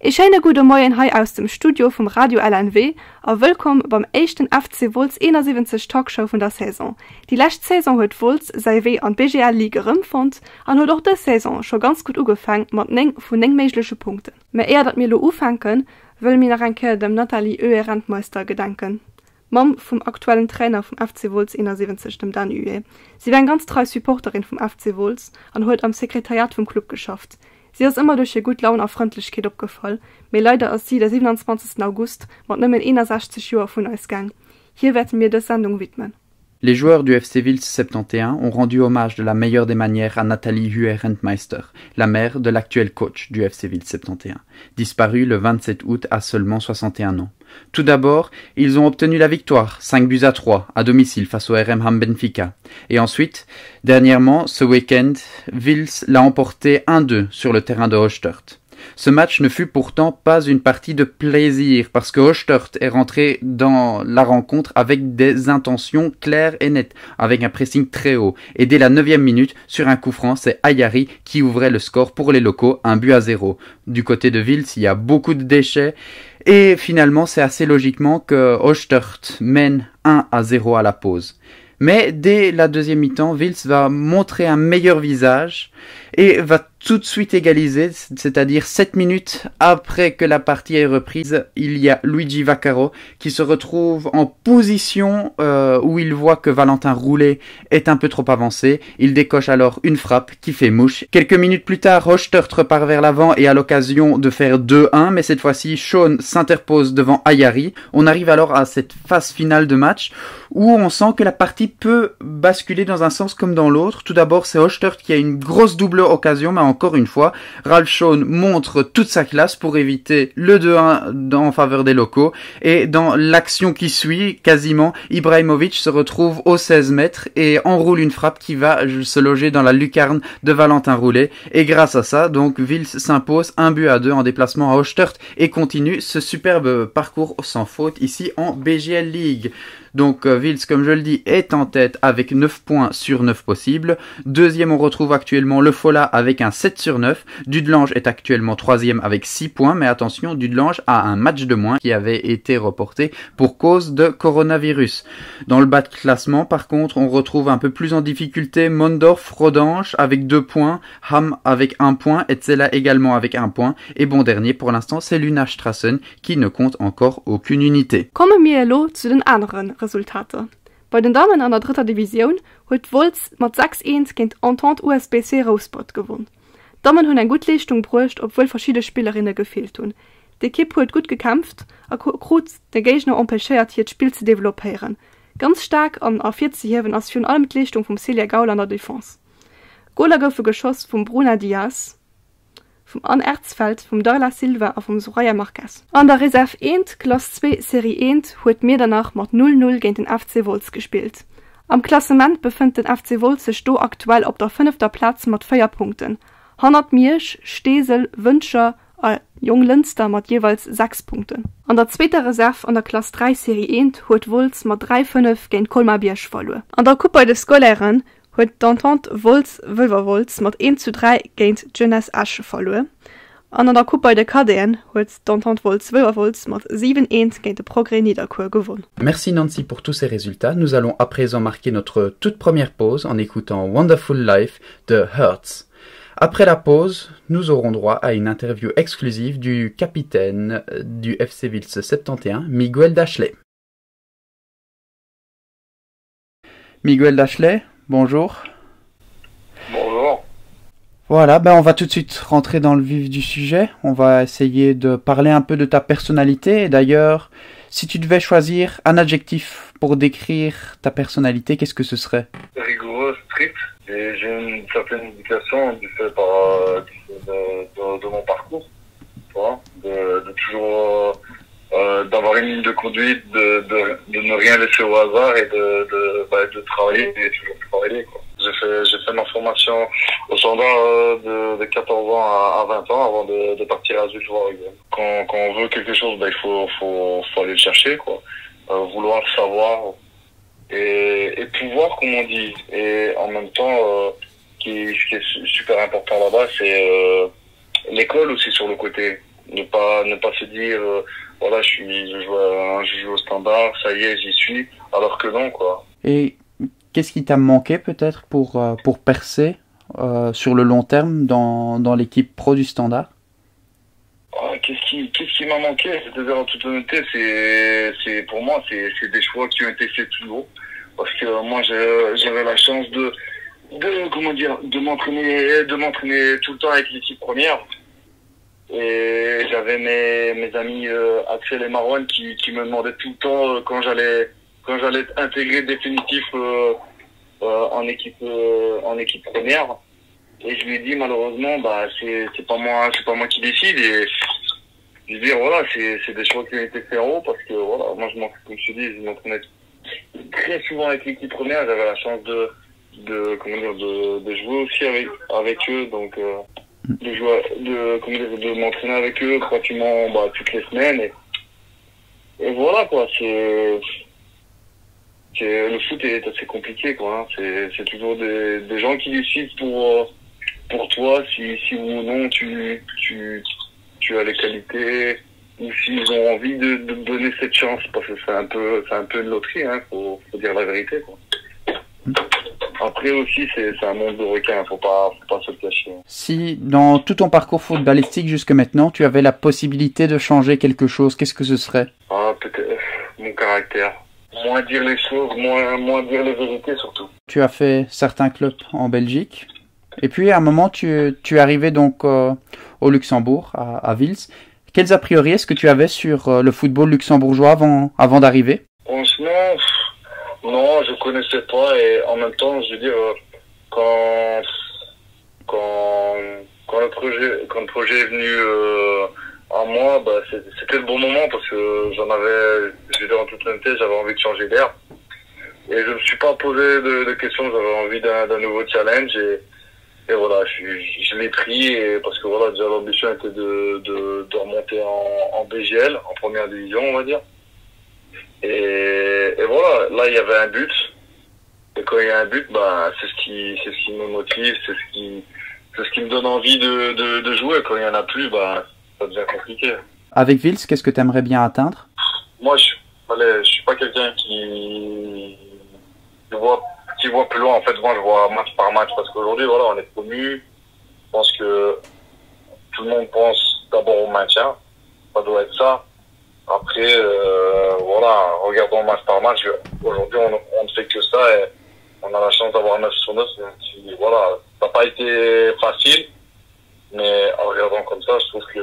Ee schéine gudde Moien hei aus dem Studio vum Radio LNW a wëllkomm beim éischten FC Wolz 71 Talkshow vun der Saison. Déi lescht Saison huet Wolz säi Wee an d'BGL Ligue erëmfonnt an huet och dës Saison scho ganz gutt ugefaang mat 9 vun 9 méigleche Punkten. Mä éier datt mir elo ufänken, wëlle mir nach eng Kéier dem Nathalie Oehe-Rentmeister gedenken, Mamm vum aktuellen Trainer vum FC Wolz 71, dem Dan Huet. Si war eng ganz trei Supporterin vum FC Wolz an huet am Sekretariat vum Club geschafft. Si ass ëmmer duerch hir gutt Laun a Frëndlechkeet opgefall, mee leider ass si de 27. August mat nëmmen 61 Joer vun eis gaang. Hir wäerte mir dës Sendung widmen. Les joueurs du FC Wiltz 71 ont rendu hommage de la meilleure des manières à Nathalie Huet-Rentmeister, la mère de l'actuel coach du FC Wiltz 71, disparue le 27 août à seulement 61 ans. Tout d'abord, ils ont obtenu la victoire, 5 buts à 3, à domicile face au RM Ham Benfica. Et ensuite, dernièrement, ce week-end, Wiltz l'a emporté 1-2 sur le terrain de Hostert. Ce match ne fut pourtant pas une partie de plaisir parce que Hostert est rentré dans la rencontre avec des intentions claires et nettes, avec un pressing très haut. Et dès la neuvième minute, sur un coup franc, c'est Ayari qui ouvrait le score pour les locaux, un but à zéro. Du côté de Wiltz, il y a beaucoup de déchets et finalement, c'est assez logiquement que Hostert mène 1 à 0 à la pause. Mais dès la deuxième mi-temps, Wiltz va montrer un meilleur visage et va tout de suite égaliser, c'est-à-dire 7 minutes après que la partie est reprise, il y a Luigi Vaccaro qui se retrouve en position euh, où il voit que Valentin Roulet est un peu trop avancé. Il décoche alors une frappe qui fait mouche. Quelques minutes plus tard, Hostert repart vers l'avant et a l'occasion de faire 2-1, mais cette fois-ci, Sean s'interpose devant Ayari. On arrive alors à cette phase finale de match où on sent que la partie peut basculer dans un sens comme dans l'autre. Tout d'abord, c'est Hostert qui a une grosse double occasion, mais encore une fois, Ralph Shawn montre toute sa classe pour éviter le 2-1 en faveur des locaux. Et dans l'action qui suit, quasiment, Ibrahimovic se retrouve au 16 mètres et enroule une frappe qui va se loger dans la lucarne de Valentin Roulet. Et grâce à ça, donc, Vils s'impose un but à deux en déplacement à Hostert et continue ce superbe parcours sans faute ici en BGL League. Donc Vils, comme je le dis, est en tête avec 9 points sur 9 possibles. Deuxième, on retrouve actuellement le Fola avec un 7 sur 9. Dudelange est actuellement troisième avec 6 points, mais attention, Dudelange a un match de moins qui avait été reporté pour cause de coronavirus. Dans le bas de classement, par contre, on retrouve un peu plus en difficulté Mondorf, Rodange avec 2 points, Ham avec 1 point, Etzella également avec 1 point. Et bon dernier pour l'instant, c'est Luna Strassen qui ne compte encore aucune unité. Komme mir elo zu den aneren Resultater. Bei den Dammen an der drëtter Divisioun huet Wolz mat 6, 1 géint Entente USBC Rouspert gewonn. D'Dammen hunn eng gutt Leeschtung bruecht, obwuel verschidde Spillerinne gefeelt hunn. D'Ekipp huet gutt gekämpft a krut de Géigner empêchéiert hiert Spill ze developpéieren. Ganz staark an ervirzehiewen ass virun allem d'Leeschtung vum Célia Gaul an der Defense. Goler goufe geschoss vum Bruna Dias. vum Anne Erzfeld, vum Darla Silva a vum Soraya Marques. An der Reserve 1, Klass 2, Serie 1 huet Miedernach mat 0, 0 géint den FC Wolz gespillt. Am Klassement befënnt den FC Wolz sech do aktuell op der fënnefter Plaz mat 4 Punkten, hannert Miersch, Steesel, Wëntger a Jonglënster mat jeeweils 6 Punkten. An der zweeter Reserve an der Klass 3, Serie 1 huet Wolz mat 3, 5 géint Colmar-Bierg verluer. An der Coupe bei de Scolairen huet d'Entente Wolz-Wëlwerwolz mat 1 zu 3 géint d'Jeunesse Esch verluer an an der Coupe bei de Cadeten huet d'Entente Wolz-Wëlwerwolz mat 7, 1 géint de Progrès Nidderkuer gewonn. Merci Nancy pour tous ces résultats. Nous allons à présent marquer notre toute première pause en écoutant Wonderful Life de Hertz. Après la pause, nous aurons droit à une interview exclusive du capitaine du FC Vils 71, Miguel Dachelet. Miguel Dachelet, bonjour. Bonjour. Voilà, ben on va tout de suite rentrer dans le vif du sujet. On va essayer de parler un peu de ta personnalité. Et d'ailleurs, si tu devais choisir un adjectif pour décrire ta personnalité, qu'est-ce que ce serait Rigoureux, strict. J'ai une certaine éducation du fait par, euh, de, de, de mon parcours, tu vois, de, de toujours euh, d'avoir une ligne de conduite, de, de, de ne rien laisser au hasard et de, de, bah, de travailler et toujours travailler. J'ai fait, j'ai fait ma formation au standard euh, de, de 14 ans à, à 20 ans avant de, de partir à Zulzwagen. Quand, quand on veut quelque chose, bah, il faut, faut, faut aller le chercher, quoi. Euh, vouloir savoir et, et pouvoir, comme on dit. Et en même temps, euh, qui, ce qui est super important là-bas, c'est euh, l'école aussi sur le côté. Ne pas ne pas se dire euh, voilà je suis je joue, à, je joue au standard, ça y est j'y suis, alors que non quoi. Et qu'est-ce qui t'a manqué peut-être pour, euh, pour percer euh, sur le long terme dans, dans l'équipe pro du standard ah, Qu'est-ce qui, qu'est-ce qui m'a manqué C'est-à-dire en toute honnêteté, c'est, c'est, pour moi c'est, c'est des choix qui ont été faits plus haut. Parce que moi j'avais la chance de, de comment dire de m'entraîner de m'entraîner tout le temps avec l'équipe première. Et j'avais mes, mes amis euh, Axel et Marwan qui, qui me demandaient tout le temps euh, quand j'allais quand j'allais intégrer définitif euh, euh, en équipe euh, en équipe première. Et je lui ai dit malheureusement bah c'est c'est pas moi c'est pas moi qui décide et je veux dire voilà c'est c'est des choix qui ont été faits en haut parce que voilà moi je m'en comme je te dis je m'entraînais très souvent avec l'équipe première j'avais la chance de de comment dire de, de jouer aussi avec avec eux donc euh, de jouer de comment dire de m'entraîner avec eux pratiquement bah, toutes les semaines et, et voilà quoi c'est c'est le foot est assez compliqué quoi c'est c'est toujours des, des gens qui décident pour euh, pour toi si si ou non tu tu tu as les qualités ou s'ils ont envie de, de donner cette chance parce que c'est un peu c'est un peu une loterie hein faut, faut dire la vérité quoi après aussi c'est un monde de requins faut pas faut pas se le cacher si dans tout ton parcours footballistique jusque maintenant tu avais la possibilité de changer quelque chose qu'est-ce que ce serait ah, peut mon caractère moins dire les choses moins moins dire les vérités surtout tu as fait certains clubs en Belgique et puis à un moment tu tu arrivais donc euh, au Luxembourg à, à Vils quels a priori est-ce que tu avais sur euh, le football luxembourgeois avant avant d'arriver franchement non je connaissais pas et en même temps je veux dire euh, quand quand quand le projet quand le projet est venu euh, à moi bah c'était le bon moment parce que j'en avais je en toute honnêteté j'avais envie de changer d'air et je me suis pas posé de, de questions j'avais envie d'un nouveau challenge et et voilà je, je l'ai pris et parce que voilà déjà l'ambition était de, de, de remonter en, en BGL en première division on va dire et, et voilà là il y avait un but et quand il y a un but bah c'est ce qui c'est ce qui me motive c'est ce qui c'est ce qui me donne envie de, de, de jouer quand il y en a plus bah ça devient compliqué avec Vils qu'est-ce que tu aimerais bien atteindre moi je allez, je suis pas quelqu'un qui voit qui voit plus loin en fait moi je vois match par match parce qu'aujourd'hui voilà on est promu je pense que tout le monde pense d'abord au maintien ça doit être ça après euh, voilà regardons match par match aujourd'hui on, on ne fait que ça et on a la chance d'avoir 9 sur 9 qui, voilà ça n'a pas été facile mais en regardant comme ça je trouve que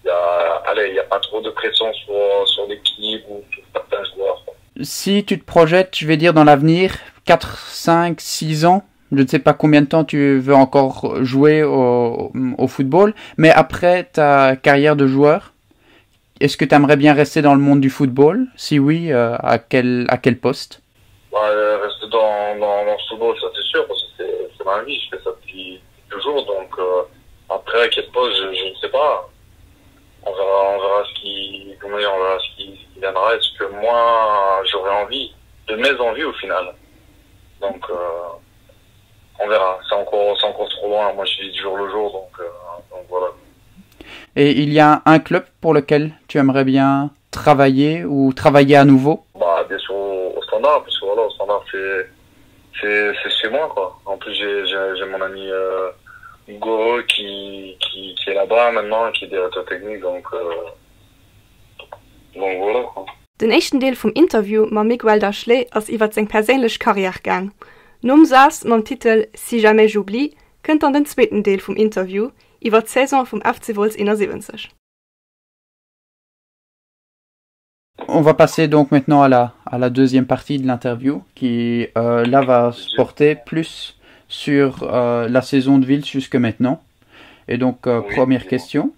il y a allez il n'y a pas trop de pression sur sur l'équipe ou sur certains joueurs si tu te projettes je vais dire dans l'avenir 4 5 6 ans je ne sais pas combien de temps tu veux encore jouer au, au football mais après ta carrière de joueur est-ce que tu aimerais bien rester dans le monde du football si oui euh, à quel à quel poste bah, euh, rester dans, dans, dans le football ça c'est sûr parce que c'est ma vie je fais ça depuis toujours donc euh, après à quel poste je, je ne sais pas on verra on verra ce qui comment dire, on verra ce qui, ce qui viendra est ce que moi j'aurais envie de mes envies au final donc euh, on verra c'est encore c'est encore trop loin moi je suis du jour le jour donc, euh, donc voilà et il y a un club pour lequel tu aimerais bien travailler ou travailler à nouveau bah bien sûr au, au standard parce que voilà au standard c'est c'est c'est chez moi quoi en plus j'ai j'ai mon ami euh, Hugo qui, qui qui est là bas maintenant qui est directeur technique donc euh, donc voilà quoi. Den éischten Deel vum Interview mam Miguel Dachelet ass iwwert seng perséinlech Karriär gaang. Nom Saz mam Titel Si jamais j'oublie kënnt dann den zweeten Deel vum Interview iwwert d'Saison vum FC Wolz 71. On va passer donc maintenant à la, à la deuxième partie de l'interview qui euh, là va se porter plus sur euh, la saison de ville jusque maintenant. Et donc euh, oui, première question.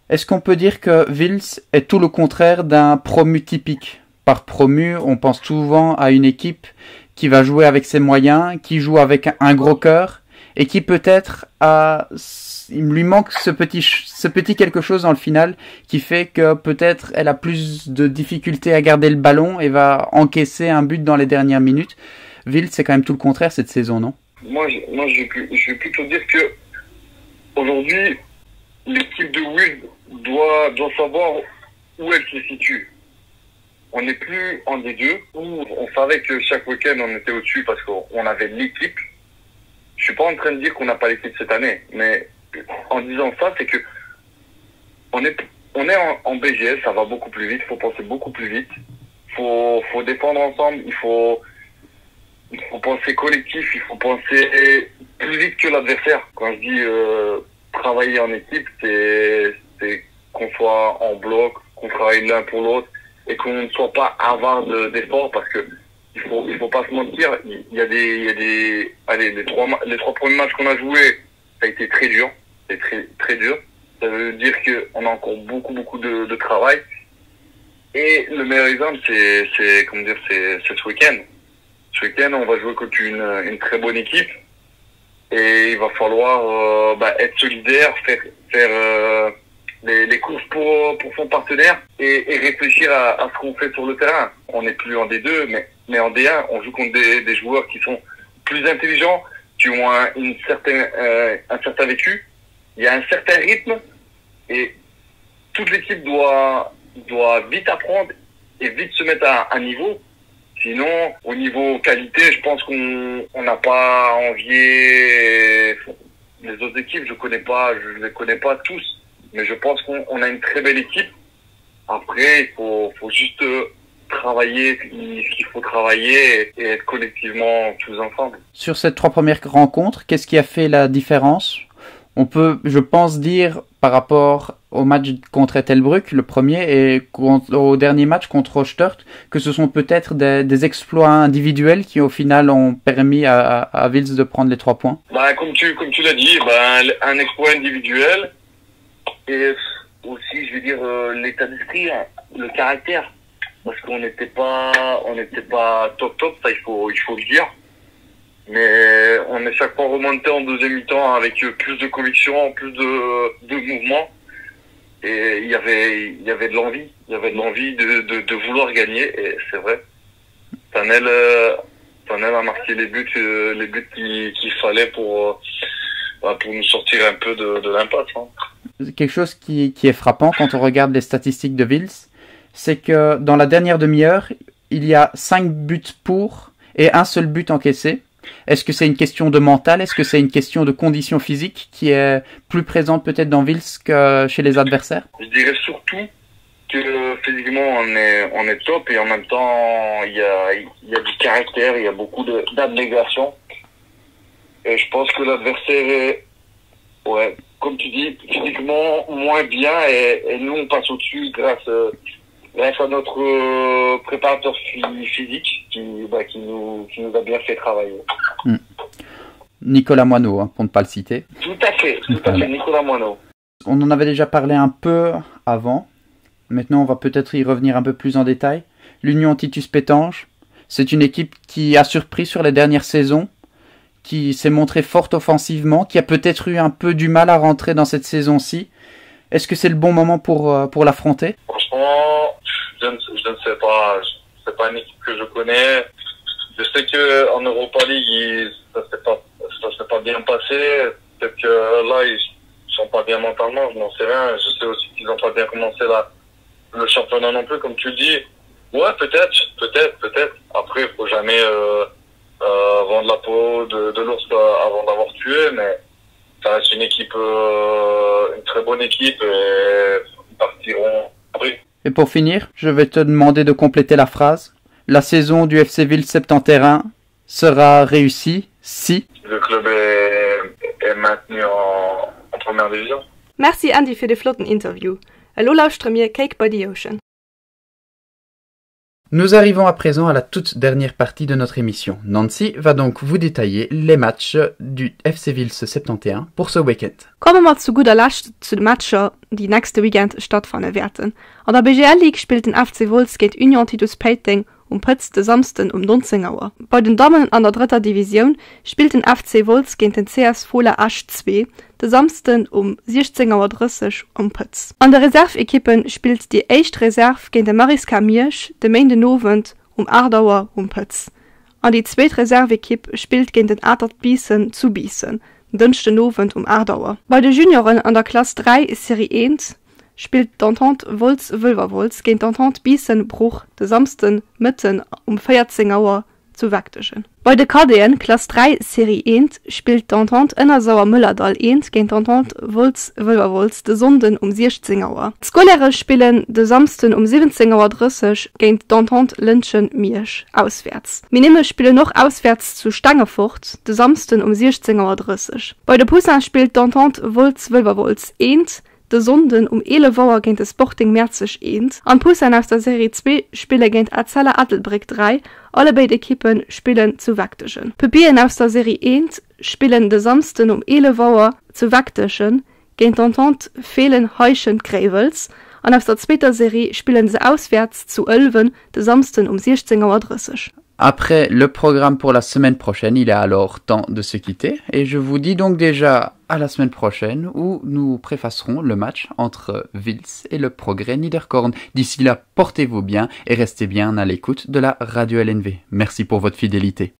Est-ce qu'on peut dire que Vils est tout le contraire d'un promu typique Par promu, on pense souvent à une équipe qui va jouer avec ses moyens, qui joue avec un gros cœur et qui peut-être a il lui manque ce petit ce petit quelque chose dans le final qui fait que peut-être elle a plus de difficultés à garder le ballon et va encaisser un but dans les dernières minutes. Ville, c'est quand même tout le contraire cette saison, non Moi, je, moi je, je vais plutôt dire que aujourd'hui, L'équipe de Will doit, doit savoir où elle se situe. On n'est plus en D2 où on savait que chaque week-end on était au-dessus parce qu'on avait l'équipe. Je suis pas en train de dire qu'on n'a pas l'équipe cette année, mais en disant ça, c'est que on est, on est en, en BGS, ça va beaucoup plus vite, faut penser beaucoup plus vite, faut, faut défendre ensemble, il faut, il faut penser collectif, il faut penser plus vite que l'adversaire. Quand je dis euh, travailler en équipe, c'est qu'on soit en bloc, qu'on travaille l'un pour l'autre et qu'on ne soit pas avare d'efforts parce que il faut il faut pas se mentir il y a des il y a des allez les trois les trois premiers matchs qu'on a joué ça a été très dur c'est très très dur ça veut dire que on a encore beaucoup beaucoup de, de travail et le meilleur exemple c'est c'est comment dire c'est c'est ce week-end ce week-end on va jouer contre une une très bonne équipe et il va falloir euh, bah, être solidaire faire faire euh, les, les courses pour pour son partenaire et, et réfléchir à, à ce qu'on fait sur le terrain on n'est plus en d2 mais mais en d1 on joue contre des, des joueurs qui sont plus intelligents qui ont un, une certaine euh, un certain vécu il ya un certain rythme et toute l'équipe doit doit vite apprendre et vite se mettre à un niveau sinon au niveau qualité je pense qu'on on n'a pas envié les autres équipes je connais pas je les connais pas tous mais je pense qu'on a une très belle équipe après il faut faut juste euh, travailler ce qu'il faut travailler et être collectivement tous ensemble sur ces trois premières rencontres qu'est-ce qui a fait la différence on peut je pense dire par rapport au match contre Ethelbruck le premier et contre, au dernier match contre Rochtert que ce sont peut-être des, des exploits individuels qui au final ont permis à, à, à Vils de prendre les trois points bah, comme tu comme tu l'as dit bah, un exploit individuel et aussi je veux dire euh, l'état d'esprit le caractère parce qu'on n'était pas on n'était pas top top ça il faut il faut le dire mais on est chaque fois remonté en deuxième mi-temps avec plus de conviction plus de de mouvement et il y avait il y avait de l'envie il y avait de l'envie de, de, de vouloir gagner et c'est vrai Tanel euh, Tanel a marqué les buts euh, les buts qu'il qui fallait pour euh, pour nous sortir un peu de, de l'impasse quelque chose qui, qui est frappant quand on regarde les statistiques de Vils c'est que dans la dernière demi-heure il y a cinq buts pour et un seul but encaissé Est-ce que c'est une question de mental Est-ce que c'est une question de condition physique qui est plus présente peut-être dans Vils que chez les adversaires Je dirais surtout que physiquement on est, on est top et en même temps il y a, il y a du caractère, il y a beaucoup d'abnégation. Et je pense que l'adversaire est ouais, comme tu dis physiquement moins bien et, et nous on passe au-dessus grâce euh, grâce à notre euh, préparateur physique qui, bah, qui, nous, qui nous a bien fait travailler. Mmh. Nicolas Moineau, hein, pour ne pas le citer. Tout à fait, tout à fait Nicolas Moineau. On en avait déjà parlé un peu avant. Maintenant, on va peut-être y revenir un peu plus en détail. L'Union Titus Pétange, c'est une équipe qui a surpris sur les dernières saisons, qui s'est montrée forte offensivement, qui a peut-être eu un peu du mal à rentrer dans cette saison-ci. Est-ce que c'est le bon moment pour, euh, pour l'affronter Franchement, je ne, je ne sais pas. C'est pas une équipe que je connais. Je sais que en Europa League, ils, ça s'est pas, ça s'est pas bien passé. Peut-être que là, ils sont pas bien mentalement, je n'en sais rien. Je sais aussi qu'ils n'ont pas bien commencé la, le championnat non plus, comme tu le dis. Ouais, peut-être, peut-être, peut-être. Après, il faut jamais euh, euh, vendre la peau de, de l'ours avant d'avoir tué, mais ça reste une équipe, euh, une très bonne équipe et ils partiront après. Et pour finir, je vais te demander de compléter la phrase. La saison du FC Ville 71 sera réussie si le club est, est maintenu en, en première division. Merci Andy fir de flotten Interview. Elo lauschtere mir Cake by the Ocean. Nous arrivons à présent à la toute dernière partie de notre émission. Nancy va donc vous détailler les matchs du FC Vils 71 pour ce week-end. Komme mer zu gudder Lescht zu de Matcher, déi nächste Weekend stattfanne wäerten. An der BGL Ligue spillt den FC Wolz géint Union Titus Péiteng um Pëtz de Samsden um 19 Auer. Bei den Dammen an der drëtter Divisioun spillt den FC Wolz géint den CS Fola Esch 2 de Samsden um 16 Auer 30 um Pëtz. An de Reserve-Ekippe spillt déi éischt Reserve géint de Marisca Miersch de Méindenowend um 8 Auer um Pëtz an déi zweet Reserve-Ekipp spillt géint den Atert Biissen zu Biissen. Dënschden Owend um 8 Auer. Bei de Junioren an der Klass 3 Serie 1 spillt d'Entente Wolz-Wëlwerwolz géint d'Entente Biissen-Bruch de Samsden Mëtten um 14 Auer zu Wegdegen. Bei de Cadeten, Klass 3 Serie 1, spillt d'Entente Ënnersauer-Mëllerdall 1 géint d'Entente Wolz-Wëlwerwolz de Sonnden um 16 Auer. D'Scolairë spillen de Samsden um 17 Auer 30 géint d'Entente Lëntgen-Miersch auswäerts. D'Minimme spillen och auswäerts zu Stengefort de Samsden um 16 Auer 30. Bei de Poussins spillt d'Entente Wolz-Wëlwerwolz 1 de Sonnden um 11 Auer géint de Sporting Mäerzeg 1 an d'Poussins aus der Serie 2 spille géint Etzella Ettelbréck 3. Allebéid Ekippe spillen zu Wegdegen. D'Pupillen aus der Serie 1 spillen de Samsden um 11 Auer zu Wegdegen géint d'Entente Feelen-Heischent-Gréiwels an aus der zweeter Serie spillen se auswäerts zu Ëlwen de Samsden um 16 Auer 30. Après le programme pour la semaine prochaine, il est alors temps de se quitter et je vous dis donc déjà à la semaine prochaine où nous préfacerons le match entre Vils et le Progrès Niederkorn. D'ici là, portez-vous bien et restez bien à l'écoute de la radio LNV. Merci pour votre fidélité.